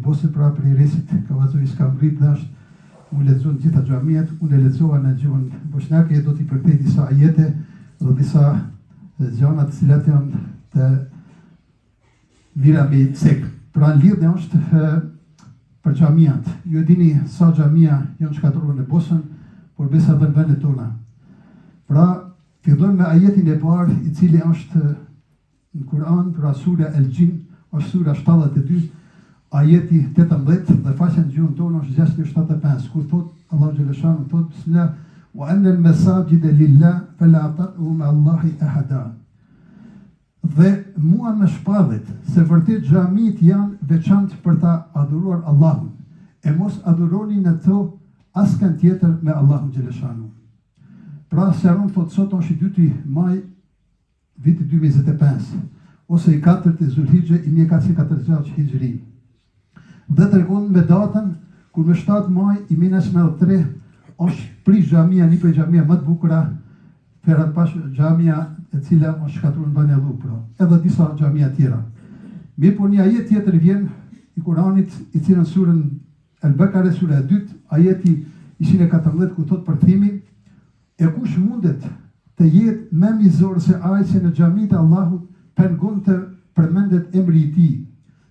Bosnjë, pra prej Resit Kavazovic ka mrrit dhe është mu lexu në gjitha xhamiat, unë e lexova në gjuhën boshnjake e do t'i përkthej disa ajete dhe disa gjana të cilat janë të mira me cek. Pra në lidhje është për xhamiat. Ju e dini sa xhamia janë shkatërruar në Bosnjë, por besa edhe në vendet tona. Pra, fillojmë me ajetin e parë, i cili është Në Kur'an, pra surja El Xhin, është surja 72, ajeti 18 dhe faqja në gjuhën tonë është 675, ku thot Allahu xheleshanu thot bismillah wa anna al masajid lillah fala tad'u ma Allahi ahada. Dhe mua më shpallet se vërtet xhamitë janë veçantë për ta adhuruar Allahun, e mos adhuroni në to askënd tjetër me Allahun xheleshanu. Pra sqaron thot sot është i dyti maj viti 2025, ose i katërti Zulhixhe i 1446 Hixhri. Dhe tregon me datën kur me 7 maj i 1993 është prish xhamia, një prej xhamia më të bukura, Ferhat Pash xhamia e cila është shkatërruar në Banja Llukë, pra, edhe disa xhamia tjera. Mirëpo një ajet tjetër vjen i Kuranit, i cili në surën El Bekare, sura e dytë, ajeti 114 ku thot përkthimi, E kush mundet të jetë më mizor se ai që në xhamitë e Allahut pengon të përmendet emri i Tij,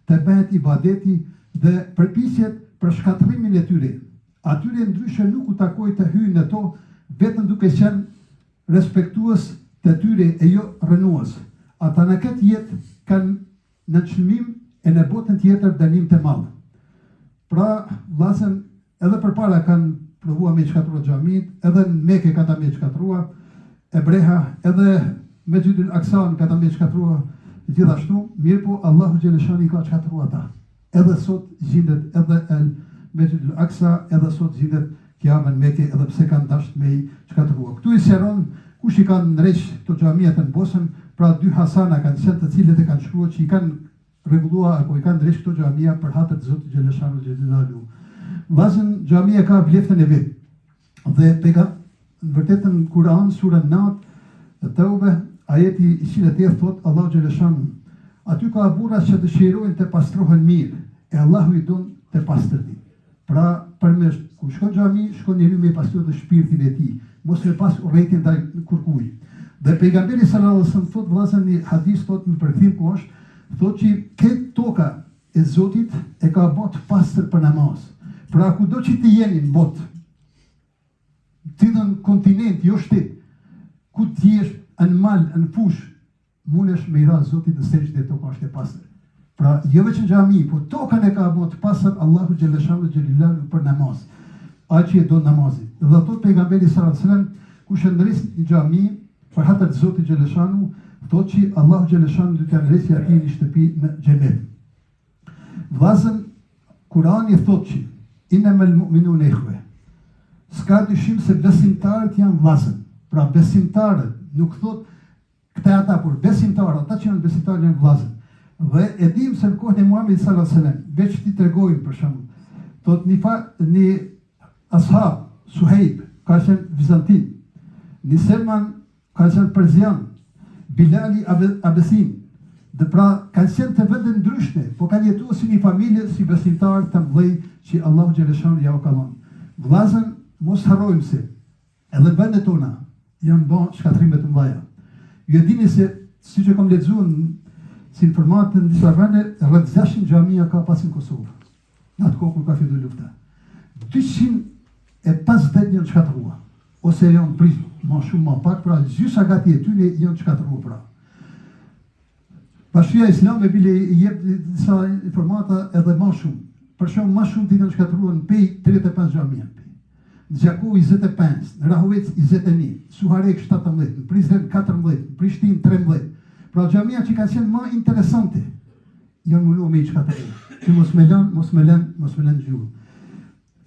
të bëhet ibadeti dhe përpiqet për shkatërrimin e tyre? Atyre ndryshe nuk u takoi të hyjnë në to vetëm duke qenë respektues të tyre e jo rrënues. Ata në këtë jetë kanë nënçmim e në botën tjetër dënim të madh. Pra, vllazën, edhe përpara kanë provua me i shkatërrua xhamitë, edhe në Mekë kanë me i shkatërrua, Ebreha, edhe Mesxhidul Aksan kanë me i shkatërrua gjithashtu, mirëpo Allahu xheleshanu i ka shkatërrua ata. Edhe sot gjindet edhe El Mesxhidul Aksa, edhe sot gjindet Qabja në Mekë edhe pse kanë dasht me i shkatërrua. Këtu i sqaron kush i kanë ndreq këto xhamiat në Bosën, pra dy Hasana kanë qenë të cilët e kanë shkruar që i kanë rregullua apo i kanë ndreq këto xhamia për hatër të Zotit Xheleshanu Xhelalu. Vllazën xhamia ka vleftën e vet. Dhe pega në vërtet në Kur'an sura 9 Teube ajeti 108 thot Allahu Xheleshanu aty ka burra që dëshirojnë të pastrohen mirë e Allahu i don të pastërtit. Pra, përmes, kur shkon xhami, shkon njeriu me pastru dhe shpirtin e tij, mos me pas urrejtje ndaj kurkujt. Dhe pejgamberi sallallahu alajhi wasallam thot vëllazër një hadith thot në përkthim ku është, thot që këtë toka e Zotit e ka bë të pastër për namaz. Pra kudo që të jeni në botë, cilën kontinent, jo shtet, ku të jesh në mal, në fushë, Mundesh me i ra Zotit në sexhde toka është e pastër. Pra, jo veç në xhami, po tokën e ka bo të pastër Allahu xheleshanu xhelalu për namaz. Ai që e do namazin. Dhe thot pejgamberi sallallahu alajhi wasallam, kush e ndreq një xhami për hatër të Zotit xheleshanu, thotë që Allahu xheleshanu do t'ia ndreqë atij një shtëpi në xhenet. Vllazën Kurani thotë që innemel mu'minune ihve. S'ka dyshim se besimtarët janë vllazën. Pra besimtarët nuk thotë Këta ata por besimtarë, ata që janë besimtarë janë vëllazër. Dhe e dimë se në kohën e Muhamedit sallallahu alaihi wasallam, veç t'i tregojmë për shembull, thotë një fa, një ashab Suhejb ka qenë vizantin, një Selman ka qenë persian, Bilali Abe, Abesin. Dhe pra kanë qenë të vende ndryshme, po kanë jetuar si një familje, si besimtarë të mëdhenj që Allahu xheleshanu ja u ka dhënë. Vëllazën, mos harrojmë se Edhe në vendet tona janë ba shkatërrime të mëdha. Ju e dini se siç e kam lexuar si informatë në disa vende, rreth 600 xhamia ka pas në Kosovë. Në atë kohë kur ka filluar lufta. 250 janë shkatërruar ose janë prish më shumë më pak, pra gjysa gati e tyre janë shkatërruar pra. Bashkësia Islame bile i jep disa informata edhe ma shumë. Për shembull, ma shumë të janë shkatërruar në Pejë 35 xhamia në Pejë. Në Gjakovë 25, në Rahovec 21, Suharekë 17, në Prizren 14, në Prishtinë 13. Pra xhamia që kanë qenë më interesante janë munduar me i shkatërru. Që mos me lën, mos me lën, mos me lën gjurmë.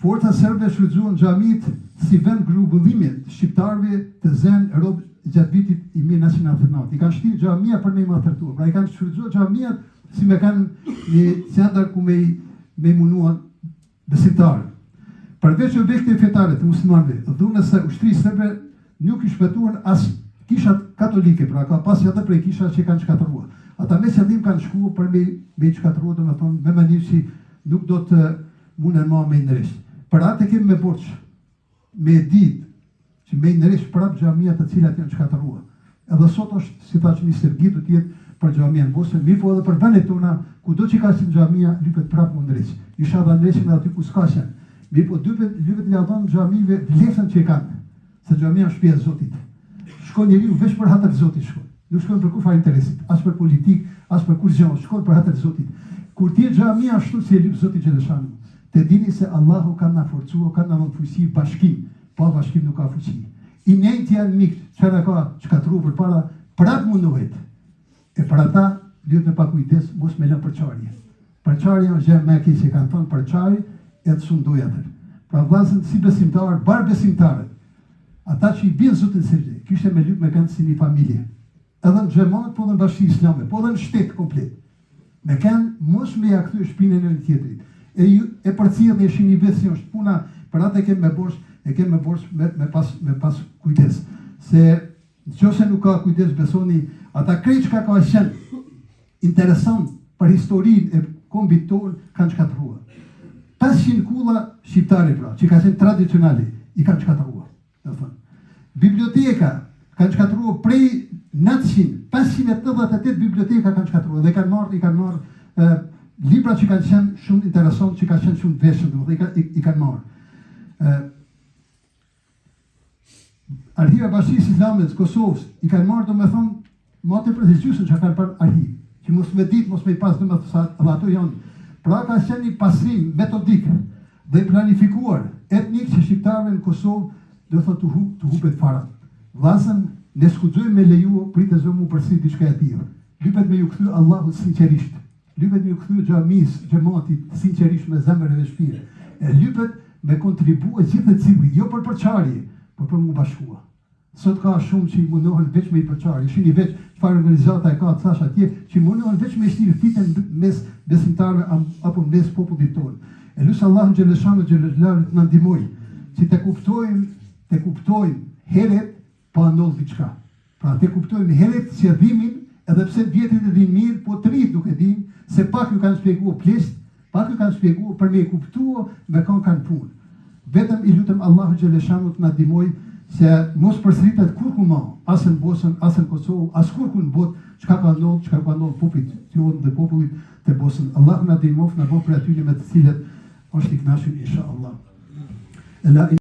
Forcat serbe shfrytëzuan xhamitë si vend grumbullimi të shqiptarëve të zënë rob gjatë vitit 1999. I kanë shti xhamia për me i maltretua. Pra i kanë shfrytëzuar xhamiat si me kanë një qendër ku me i me i munua besimtarët. Përveç objekteve fetare të muslimanëve, dhunës së ushtrisë serbe nuk i shpëtuan as kishat katolike, pra ka pas edhe prej kisha që kanë shkatërruar. Ata me qëllim kanë shkuar për me me i shkatërruar, domethënë me mënyrë që nuk do të munden ma me i ndreq. Për atë e kemi me borxh, me e ditë që me i ndreq prap xhamia të cilat janë shkatërrua. Edhe sot është, si thashë, një stërgi do të jetë për xhamia në Bosnjë, mirëpo edhe për vendet tona, kudo që ka qenë xhamia, lypet prap m'u ndreq. Inshallah ndreqim edhe aty ku s'ka qenë. Mirëpo lypet, lypet me ia dhënë xhamive vleftën që e kanë, se xhamia është shtëpia e Zotit. Shkon njeriu veç për hatër të Zotit shkon. Nuk shkon për kurrfarë interesit, as për politikë, as për kurrgjë, shkon për hatër të Zotit. Kur të jetë xhamia ashtu si e lyp Zoti xheleshanuhu, të dini se Allahu ka na forcua, ka na dhënë fuqi, bashkim. Pa bashkim nuk ka fuqi. I njëjti armik që na ka shkatërruar përpara, prap mundohet. E për ata duhet me pas kujdes mos me lënë përçarje. Përçarja është gjë më e keqe, kanë thënë përçaj e të sundoj atë. Pra vëllazën si besimtar, bar besimtarët, ata që i bien Zotit sexhde, kishte me lyp me kanë si një familje. Edhe në xhemat, po edhe në bashkësi islame, po edhe në shtet komplet. Me kanë mos me ja kthy shpinën njëri tjetrit. E ju e përcjellni e shihni vetë si është puna, për atë e kem me borxh, e kem me borxh me, me pas me pas kujdes. Se në qoftë se nuk ka kujdes besoni, ata krejt çka ka qenë interesant për historinë e kombit tonë kanë shkatërruar. 500 kulla shqiptare pra, që ka qenë tradicionale, i kanë shkatërruar. Do thonë. Biblioteka kanë shkatërruar prej 900, 588 biblioteka kanë shkatërruar dhe kanë marrë, i kanë marrë e, libra që kanë qenë shumë interesant, që kanë qenë shumë të vlefshëm, domethënë i, ka, i, i kanë marrë. Ë Arkiva e Bashkësisë Islame të Kosovës i kanë marrë domethënë Ma tepër se gjysën që kanë për arhiv, që mos me ditë, mos me i pas domethënë sa edhe ato janë. Pra ka qenë një pastrim metodik dhe i planifikuar etnik që shqiptarëve në Kosovë do thotë të, hu, të hupet fara. Vllazën, ne s'guxojmë me leju pritë e m'u përsërit diçka e tillë. Lypet me ju kthy Allahut sinqerisht. Lypet me ju kthy xhamisë, xhematit sinqerisht me zemër dhe shpirt. E lypet me kontribue gjithsecili, jo për përçarje, por për m'u bashkua. Sot ka shumë që i mundohen veç me i përçarë, i shihni veç çfarë organizata e ka të thash atje, që i mundohen veç me shti fitne mes besimtarëve apo mes popullit tonë. E lus Allahun xheleshanu xhele xhelaluhu të na ndihmojë që të kuptojmë, të kuptojmë heret pa ndodhur diçka. Pra të kuptojmë heret qëllimin, edhe pse vjetrit e dinë mirë, po të rinjtë nuk e dinë, se pak ju kanë shpjeguar pleqt, Pak ju kanë shpjegu për me e kuptu me kon kanë punë. Vetëm i lutem Allahu xheleshanu të na ndihmoj se mos përsëritet kurrkund ma, as në Bosën, as në Kosovë, as kurrkund në botë, çka ka ndodhur, çka ka ndodhur popullit tonë dhe popullit të Bosnës. Allahu na ndihmoftë, na bëftë prej atyre me të cilët është i kënaqur inshallah.